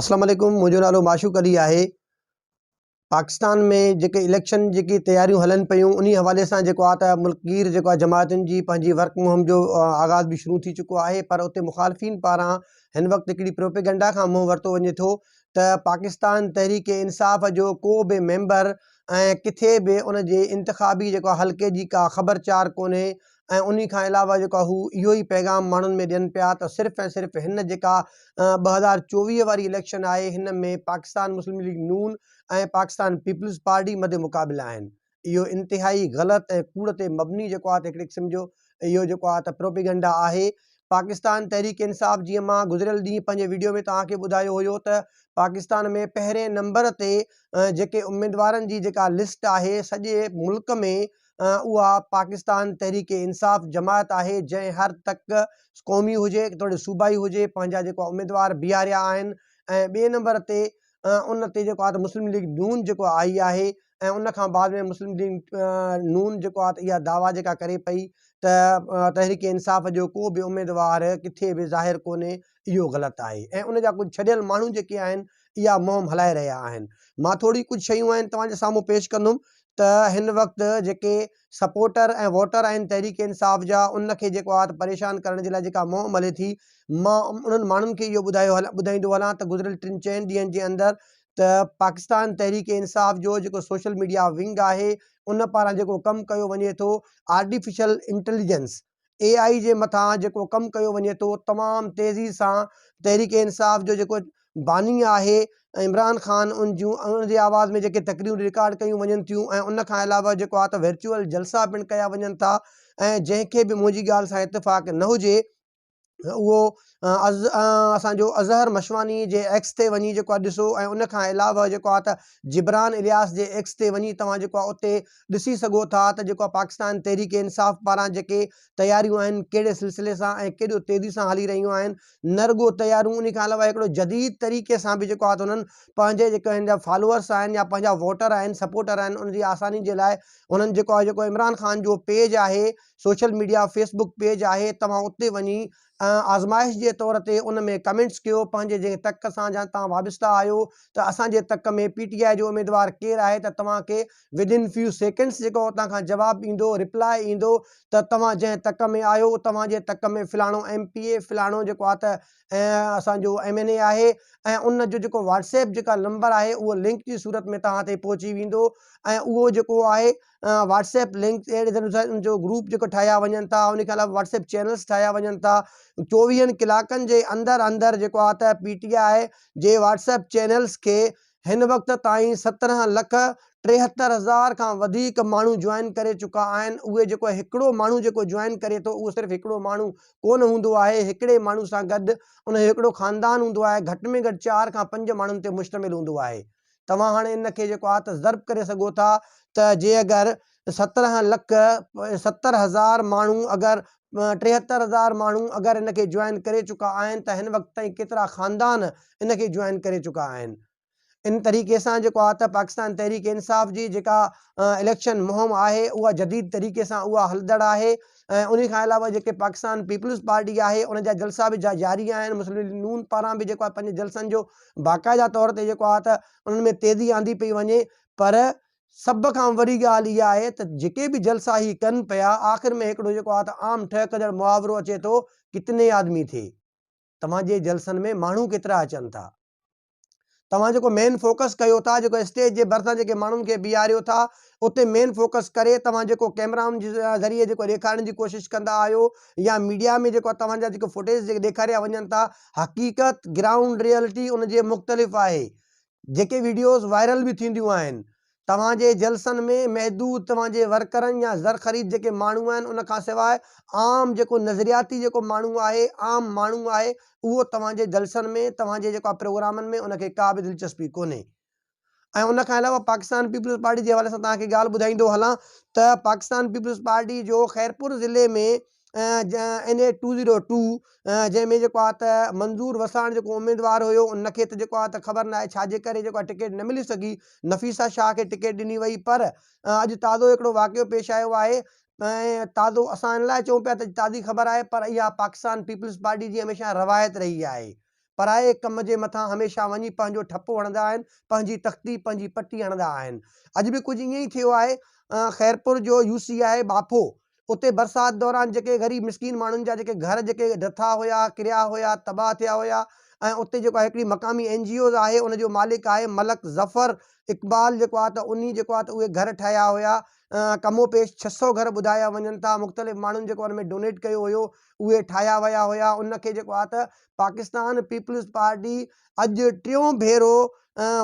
اسلام عليڪم منهنجو نالو معشوق علي آهي پاڪستان ۾ جيڪي اليڪشن جيڪي تياريون هلن پيون انهي حوالي سان جيڪو آهي ته ملڪگير جيڪو آهي جماعتن جي پنهنجي ورڪ مهم جو آغاز به شروع ٿي چڪو آهي پر اتي مخالفين پاران هن وقت هڪڙي پروپيگنڊا کان منهن ورتو وڃي ٿو ته پاڪستان تحريڪ انصاف جو ڪو به ميمبر ۽ ڪٿي به ان جي انتخابي جيڪو آهي حلقي جي ڪا خبر چار ڪونهي ۽ انهي کان علاوه جيڪو هو اهو ئي پيغام ماڻهن ۾ ڏين پيا ته صرف ۽ صرف هن جيڪا 2024 واري اليڪشن آهي هن ۾ پاڪستان مسلم ليگ نون ۽ پاڪستان پيپلز پارٽي مد مقابل آهن. اهو انتهائي غلط ۽ ڪوڙ تي مبني جيڪو آهي ته هڪڙي قسم جو اهو جيڪو آهي ته پروپيگنڊا آهي. پاڪستان تحريڪ انصاف جيئن مان گذريل ڏينهن پنهنجي وڊيو ۾ توهان کي ٻڌايو هيو ته پاڪستان ۾ پهرين نمبر تي جيڪي اميدوارن جي جيڪا لسٽ آهي سڄي ملڪ ۾ اها پاڪستان تحريڪ انصاف جماعت آهي جنهن هر تڪ قومي هجي توڙي صوبائي هجي پنهنجا جيڪو اميدوار بيهاريا آهن ۽ ٻئي نمبر تي ان تي جيڪو آهي ته مسلم ليگ نون جيڪو آئي آهي ۽ ان کان بعد ۾ مسلم ليگ نون جيڪو آهي ته اها دعويٰ جيڪا ڪري پئي ته تحريڪ انصاف جو ڪو به اميدوار ڪٿي به ظاهر ڪونهي اهو غلط آهي ۽ ان جا ڪجهه ڇڏيل ماڻهو جيڪي آهن اها مهم هلائي رهيا آهن مان ٿوري ڪجهه شيون آهن توهان جي سامهون پيش ڪندم ته هن وقت جيڪي سپورٽر ۽ ووٽر آهن تحريڪ انصاف جا ان کي جيڪو آهي ته پريشان ڪرڻ جي لاء جيڪا مهم هلي ٿي مان انهن ماڻهن کي اهو ٻڌايو ٻڌائيندو هلان ته گذريل ٽن چئن ڏينهن جي اندر ته پاڪستان تحريڪ انصاف جو جيڪو سوشل ميڊيا ونگ آهي ان پاران جيڪو ڪم ڪيو وڃي ٿو آرٽيفيشل انٽيليجنس اي آء جي مٿان جيڪو ڪم ڪيو وڃي ٿو تمام تيزي سان تحريڪ انصاف جو جيڪو باني آهي عمران خان ان جون ان جي آواز ۾ جيڪي تقريرون رڪارڊ ڪيون وڃن ٿيون ۽ ان کان علاوه جيڪو آهي ته ورچوئل جلسا پڻ ڪيا وڃن ٿا ۽ جنهن کي به منهنجي ڳالهه سان اتفاق نه هجي اهو اسان جو اظهر مشواني جي ايڪس تي وڃي جيڪو آهي ڏسو ۽ ان کان علاوه جيڪو آهي ته جبران الياس جي ايڪس تي وڃي توهان جيڪو آهي اتي ڏسي سگهو ٿا ته جيڪو آهي پاڪستان تحريڪ انصاف پاران جيڪي تياريون آهن ڪهڙي سلسلي سان ۽ ڪيڏو تيزي سان هلي رهيون آهن نه رڳو تياريون ان کان علاوه هڪڙو جديد طريقي سان به جيڪو آهي ته انهن پنهنجي جيڪو هن جا فالوورس آهن يا پنهنجا ووٽر آهن سپورٽر آهن ان جي آساني جي لاء انهن جيڪو آهي جيڪو عمران خان جو پيج آهي سوشل ميڊيا فيسبوڪ پيج آهي توهان اتي وڃي آزمائش جي طور تي ان ۾ ڪمينٽس ڪيو پنهنجي جنهن تڪ سان جا توهان وابسته آهيو ته اسان جي تڪ ۾ پي ٽي آء جو اميدوار ڪير آهي ته توهان کي ود ان فيو سيڪنڊس جيڪو اتان کان جواب ايندو رپلاء ايندو ته توهان جنهن تڪ ۾ آهيو توهان جي تڪ ۾ فلاڻو ايم پي اي فلاڻو جيڪو آهي ته اسان جو ايم اين اي آهي ۽ ان جو جيڪو واٽس ايپ جيڪا نمبر آهي اهو لنڪ جي صورت ۾ توهان تائين پهچي ويندو ۽ اهو جيڪو آهي واٽس ايپ لنڪ اهڙي طرح سان ان جو گروپ جيڪو ٺاهيا وڃن ٿا ان کان علاوه واٽس ايپ چينلز ٺاهيا وڃن ٿا چوويهن ڪلاڪن جي اندر اندر جيڪو آهي ته پي ٽي آء جي واٽس ايپ چينلز کي هن وقت تائين سترهن لک ٽيهتر هزار کان وڌيڪ ماڻهو جوائن ڪري چڪا آهن اهي جيڪو هڪڙو ماڻهو جيڪو جوائن ڪري ٿو اهو صرف هڪڙو ماڻهو ڪونه هوندو آهي هڪڙي ماڻهو سان گڏ ان جو هڪڙو خاندان هوندو آهي گهٽ ۾ گهٽ چار کان پنج ماڻهن تي مشتمل هوندو آهي توهان هاڻي ان کي جيڪو آهي ته ضرب ڪري سگهو ٿا ته جي اگر سترهن لک 70 هزار ماڻهو اگر 73 هزار ماڻهو اگر ان کي جوائن ڪري چڪا آهن ته هن وقت تائين ڪيترا خاندان ان کي جوائن ڪري چڪا آهن. ان طريقي سان جيڪو آهي ته پاڪستان تحريڪ انصاف جي جيڪا اليڪشن مهم آهي اها جديد طريقي سان اها هلندڙ آهي ۽ انهي کان علاوه جيڪي پاڪستان پيپلز پارٽي آهي ان جا جلسا به جاري آهن مسلم ليگ نون پاران به جيڪو آهي پنهنجي جلسن جو باقاعده طور تي جيڪو آهي ته انهن ۾ تيزي آندي پئي وڃي پر سڀ کان وڏي ڳالهه اها آهي ته جيڪي به جلسا هي ڪن پيا آخر ۾ هڪڙو جيڪو آهي ته عام ٺهڪندڙ محاورو اچي ٿو ڪتني آدمي ٿي توهان جي جلسن ۾ ماڻهو ڪيترا اچن ٿا توهان جيڪو مين فوڪس ڪيو ٿا جيڪو اسٽيج جي ڀرسان جيڪي ماڻهن کي بيهاريو ٿا اتي مين فوڪس ڪري توهان جيڪو ڪيمرائن جي ذريعي جيڪو ڏيکارڻ جي ڪوشش ڪندا آهيو يا ميڊيا ۾ جيڪو توهان جا جيڪو فوٽيج جيڪي ڏيکاريا وڃن ٿا حقيقت گرائونڊ ريئلٽي ان جي مختلف آهي جيڪي ويڊيوز وائرل به ٿينديون آهن توهان جي جلسن ۾ محدود توهان جي ورڪرن يا زرخريد جيڪي ماڻهو آهن ان کان سواء عام جيڪو نظرياتي جيڪو ماڻهو آهي عام ماڻهو آهي اهو توهان جي جلسن ۾ توهان جي جيڪو پروگرامن ۾ ان کي ڪا به دلچسپي ڪونهي ۽ ان کان علاوه پاڪستان پيپلز پارٽي جي حوالي سان توهان کي ڳالهه ٻڌائيندو هلان ته پاڪستان پيپلز پارٽي جو خيرپور ضلعي ۾ اين اي 202 جنهن ۾ جيڪو آهي ته منظور وساڻ جيڪو اميدوار هيو ان کي ته جيڪو آهي ته خبر ناهي ڇا جي ڪري جيڪو آهي ٽڪيٽ نه ملي سگهي نفيسه شاهه کي ٽڪيٽ ڏني وئي پر اڄ تازو هڪڙو واقعو پيش آيو آهي ۽ تازو اسان ان لاء چئون پيا ته تازي خبر آهي پر اها پاڪستان پيپلز پارٽي جي هميشه روايت رهي آهي. پرائي ڪم جي مٿان هميشه وڃي پنهنجو ٺپو هڻندا آهن، پنهنجي تختي، پنهنجي پٽي هڻندا آهن. اڄ به ڪجهه ائين ئي ٿيو آهي. خيرپور جو يو سي آهي ٻاڦو، اتي برسات دوران جيڪي غريب مسڪين ماڻهن جا جيڪي گهر جيڪي ڊٿا هيا، ڪريا هيا، تباهه ٿيا هيا ۽ اتي جيڪو آهي هڪڙي مقامي اين جي اوز آهي ان جو مالڪ آهي ملڪ ظفر اقبال جيڪو آهي ته انهي جيڪو آهي ته اهي گهر ٺاهيا هيا ڪم و پيش 600 گهر ٻڌايا وڃن ٿا مختلف ماڻهن جيڪو ان ۾ ڊونيٽ ڪيو هيو اهي ٺاهيا ويا هيا ان کي جيڪو آهي ته پاڪستان پيپلز پارٽي اڄ ٽيون ڀيرو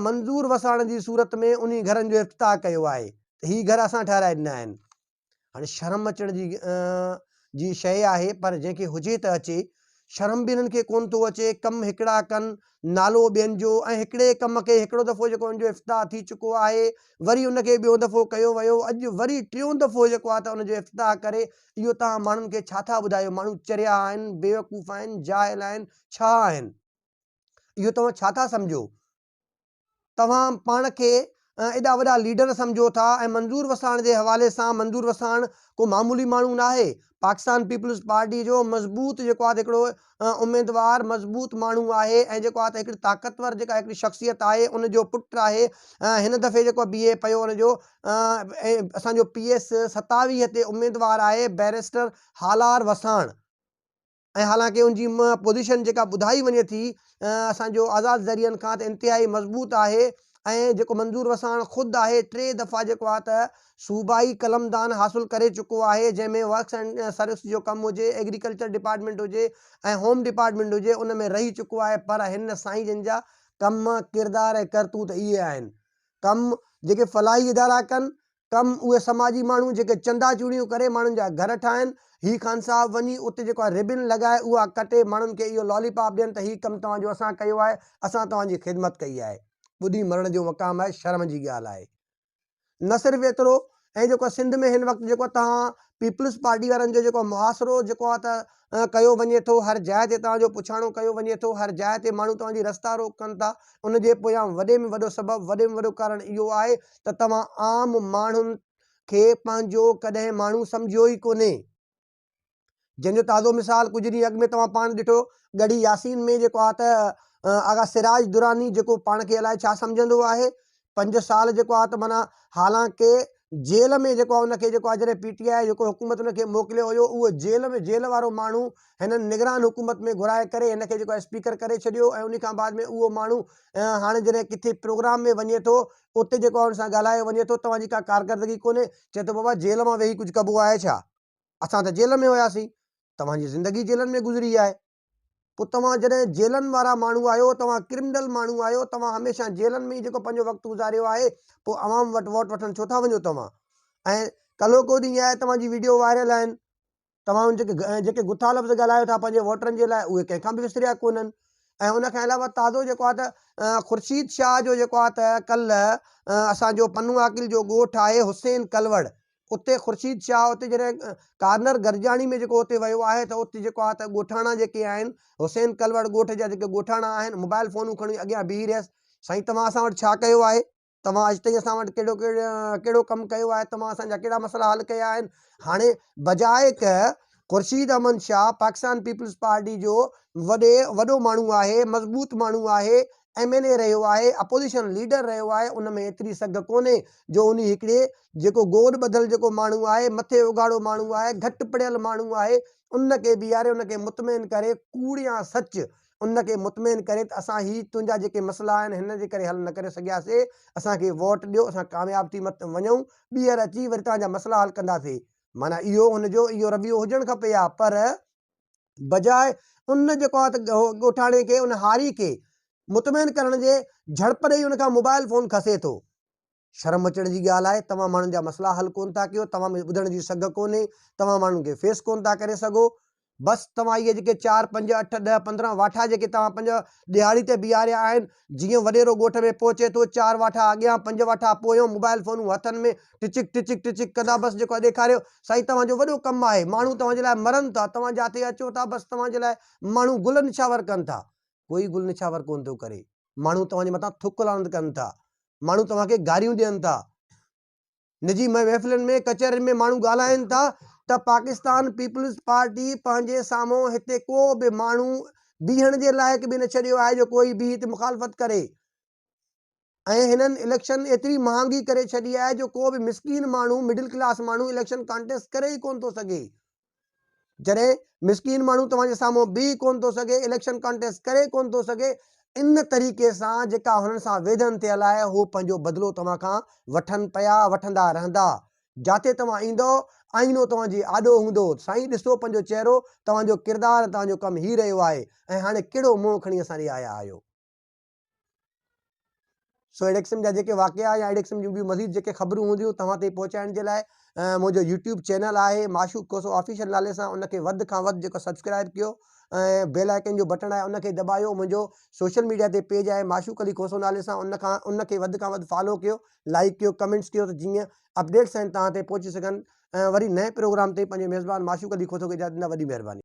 منظور وساڻ جي صورت ۾ انهي گهرن جو افتتاح ڪيو آهي ته هي گهر اسان ٺهرائي ڏنا آهن. هاڻي شرم اچڻ جي جي شيء آهي پر جنهن کي هجي ته اچي. شرم به انهن کي ڪونه ٿو اچي، ڪم هڪڙا ڪن، نالو ٻين جو ۽ هڪڙي ڪم کي هڪڙو دفعو جيڪو ان جو افتتاح ٿي چڪو آهي، وري ان کي ٻيو دفعو ڪيو ويو، اڄ وري ٽيون دفعو جيڪو آهي ته ان جو افتتاح ڪري اهو توهان ماڻهن کي ڇا ٿا ٻڌايو، ماڻهو چريا آهن، بيوقوف آهن، جاهل آهن، ڇا آهن؟ اهو توهان ڇا ٿا سمجهو؟ توهان پاڻ کي ايڏا وڏا ليڊر سمجهو ٿا ۽ منظور وساڻ جي حوالي سان منظور وساڻ ڪو معمولي ماڻهو ناهي پاڪستان پيپلز پارٽي جو مضبوط جيڪو آهي هڪڙو اميدوار مضبوط ماڻهو آهي ۽ جيڪو آهي هڪڙي طاقتور جيڪا هڪڙي شخصيت آهي ان جو پٽ آهي هن دفعي جيڪو بيهي پيو ان جو اسان جو پي ايس 27 تي اميدوار آهي بئريسٽر هالار وساڻ ۽ حالانڪه ان جي پوزيشن جيڪا ٻڌائي وڃي ٿي اسان جو آزاد ذريعن کان ته انتهائي مضبوط آهي ۽ جيڪو منظور وساڻ خود آهي ٽي دفعا جيڪو آهي ته صوبائي قلمدان حاصل ڪري چڪو آهي جنهن ۾ ورڪس اينڊ سروس جو ڪم هجي ايگريڪلچر ڊپارٽمينٽ هجي ۽ هوم ڊپارٽمينٽ هجي ان ۾ رهي چڪو آهي پر هن سائين جن جا ڪم ڪردار ۽ ڪرتوت اهي آهن ڪم جيڪي فلاحي ادارا ڪن ڪم اهي سماجي ماڻهو جيڪي چندا چوڙيون ڪري ماڻهن جا گهر ٺاهن، هي خان صاحب وڃي اتي جيڪو آهي ربن لڳائي اها ڪٽي ماڻهن کي اهو لالي پاپ ڏين ته هي ڪم توهان جو اسان ڪيو آهي، اسان توهان جي خدمت ڪئي آهي. ٻڌي مرڻ جو مقام آهي، شرم جي ڳالهه آهي. نه صرف ايترو ۽ جيڪو سنڌ ۾ هن وقت جيڪو توهان پيپلز پارٽي وارن جو جيڪو محاصرو جيڪو آهي ته ڪيو وڃي ٿو، هر جاء تي توهان جو پڇاڻو ڪيو وڃي ٿو، هر جاء تي ماڻهو توهان جي رستا روڪ ڪن ٿا، ان جي پويان وڏي ۾ وڏو سبب وڏي ۾ وڏو ڪارڻ اهو آهي ته توهان عام ماڻهن کي پنهنجو ڪڏهن ماڻهو سمجهيو ئي ڪونهي. جنهن جو تازو مثال ڪجهه ڏينهن اڳ ۾ توهان پاڻ ڏٺو ڳڙهي ياسين ۾ جيڪو آهي ته آغا سراج دراني جيڪو پاڻ کي الائي ڇا سمجهندو آهي پنج سال جيڪو آهي ته معنيٰ حالانڪه جيل ۾ جيڪو آهي ان کي جيڪو آهي جڏهن پي ٽي آء جيڪو حڪومت ان کي موڪليو هيو اهو جيل ۾ جيل وارو ماڻهو هنن نگران حڪومت ۾ گهرائي ڪري هن کي جيڪو آهي اسپيڪر ڪري ڇڏيو ۽ ان کان بعد ۾ اهو ماڻهو هاڻي جڏهن ڪٿي پروگرام ۾ وڃي ٿو اتي جيڪو آهي ان سان ڳالهايو وڃي ٿو توهان جي ڪا ڪارڪردگي ڪونهي چئي ٿو بابا جيل مان ويهي ڪجهه ڪبو آهي ڇا اسان ته جيل ۾ هياسين توهان جي زندگي جيلن ۾ گذري آهي پوء توهان جڏهن جيلن وارا ماڻهو آهيو، توهان ڪرمنل ماڻهو آهيو، توهان هميشه جيلن ۾ ئي جيڪو پنهنجو وقت گذاريو آهي، پوء عوام وٽ ووٽ وٺڻ ڇو ٿا وڃو توهان؟ ۽ ڪلهوڪو ڏينهن آهي توهان جي ويڊيو وائرل آهن، توهان جيڪي جيڪي گٿا لفظ ڳالهايو ٿا پنهنجي ووٽرن جي لاء اهي ڪنهن کان به وسريا ڪونهن ۽ ان کان علاوه تازو جيڪو آهي ته خورشيد شاهه جو جيڪو آهي ته ڪلهه اسان جو پنو عاقل جو ڳوٺ آهي حسين ڪلوڙ اتي خورشيد شاهه اتي جڏهن ڪارنر گڏجاڻي ۾ جيڪو اتي ويو آهي ته اتي جيڪو آهي ته ڳوٺاڻا جيڪي آهن حسين ڪلوڙ ڳوٺ جا جيڪي ڳوٺاڻا آهن موبائل فونون کڻي اڳيان بيهي رهيس سائين توهان اسان وٽ ڇا ڪيو آهي توهان اڄ تائين اسان وٽ ڪهڙو ڪهڙو ڪم ڪيو آهي توهان اسان جا ڪهڙا مسئلا حل ڪيا آهن هاڻي بجاء ته خورشيد احمد شاهه پاڪستان پيپلز پارٽي جو وڏي وڏو ماڻهو آهي مضبوط ماڻهو آهي ايم اين اي رهيو آهي اپوزيشن ليڊر رهيو آهي ان ۾ ايتري سگهه ڪونهي جو انهي هڪڙي جيڪو گوڏ ٻڌل جيڪو ماڻهو آهي مٿي اگهاڙو ماڻهو آهي گهٽ پڙهيل ماڻهو آهي ان کي بيهاري ان کي مطمئن ڪري ڪوڙ يا سچ ان کي مطمئن ڪري ته اسان هي تنهنجا جيڪي مسئلا آهن هن جي ڪري حل نه ڪري سگهياسي اسان کي ووٽ ڏيو اسان ڪامياب ٿي وڃون ٻيهر اچي وري توهان جا مسئلا حل ڪنداسي معنيٰ اهو هن جو اهو رويو هجڻ کپي ها پر بجاء ان جيڪو آهي ته ڳوٺاڻي کي ان هاري کي مطمئن ڪرڻ جي جهڙپ ڏئي ان کان موبائل فون کسي ٿو. شرم اچڻ جي ڳالهه آهي توهان ماڻهن جا مسئلا حل ڪون ٿا ڪيو توهان ۾ ٻڌڻ جي سگهه ڪونهي توهان ماڻهن کي فيس ڪون ٿا ڪري سگهو بس توهان اهي جيڪي چار، پنج، اٺ، ڏهه، 15 واٺا جيڪي توهان پنج ڏهاڙي تي بيهاريا آهن، جيئن وڏيرو ڳوٺ ۾ پهچي ٿو، چار واٺا اڳيان، پنج واٺا پويون، موبائل فونون هٿن ۾ ٽچڪ ٽچڪ ٽچڪ ڪندا بس جيڪو آهي ڏيکاريو، سائين توهان جو وڏو ڪم آهي، ماڻهو توهان جي لاء مرن ٿا، توهان جاتي اچو ٿا بس توهان جي لاء ماڻهو گل نڇاور ڪن ٿا، ڪوئي گل نڇاور ڪونه ٿو ڪري، ماڻهو توهان جي مٿان ٿڪ لعنت ڪن ٿا، ماڻهو توهان کي گاريون ڏين ٿا. نجي محفلن ۾ ڪچهرين ۾ ماڻهو ڳالهائين ٿا ته پاڪستان پيپلز پارٽي پنهنجي سامهون هتي ڪو به ماڻهو بيهڻ جي لائق به نه ڇڏيو آهي جو ڪوئي بيهي ته مخالفت ڪري ۽ هنن اليڪشن ايتري مهانگي ڪري ڇڏي آهي جو ڪو به مسڪين ماڻهو مڊل ڪلاس ماڻهو اليڪشن ڪانٽيسٽ ڪري ئي ڪونه ٿو سگهي. جڏهن مسڪين ماڻهو توهان جي سامهون بيهي ڪونه ٿو سگهي، اليڪشن ڪانٽيسٽ ڪري ڪونه ٿو سگهي، ان طريقي سان جيڪا هنن سان ويڌن ٿيل آهي هو پنهنجو بدلو توهان کان وٺن پيا، وٺندا رهندا. جاتي توهان ايندؤ آئينو توهان جي آڏو هوندو، سائين ڏسو پنهنجو چهرو، توهان جو ڪردار ۽ توهان جو ڪم هي رهيو آهي ۽ هاڻي ڪهڙو منهن کڻي اسان ڏي آيا آهيو. سو اهڙي قسم جا جيڪي واقعا يا اهڙي قسم جون ٻيون مزيد جيڪي خبرون هونديون توهان تائين پهچائڻ جي لاء منهنجو يوٽيوب چينل آهي معشوق کوسو آفيشل نالي سان ان کي وڌ کان وڌ جيڪو سبسڪرائب ڪيو ۽ بيل آئڪن جو بٽڻ آهي ان کي دٻايو منهنجو سوشل ميڊيا تي پيج آهي معشوق علي کوسو نالي سان ان کان ان کي وڌ کان وڌ فالو ڪيو لائڪ ڪيو ڪمينٽس ڪيو ته جيئن اپڊيٽس آهن توهان تائين پهچي سگهن ۽ وري نئين پروگرام تائين پنهنجي ميزبان معشوق علي کوسو کي اجازت ڏيندا وڏي مهرباني.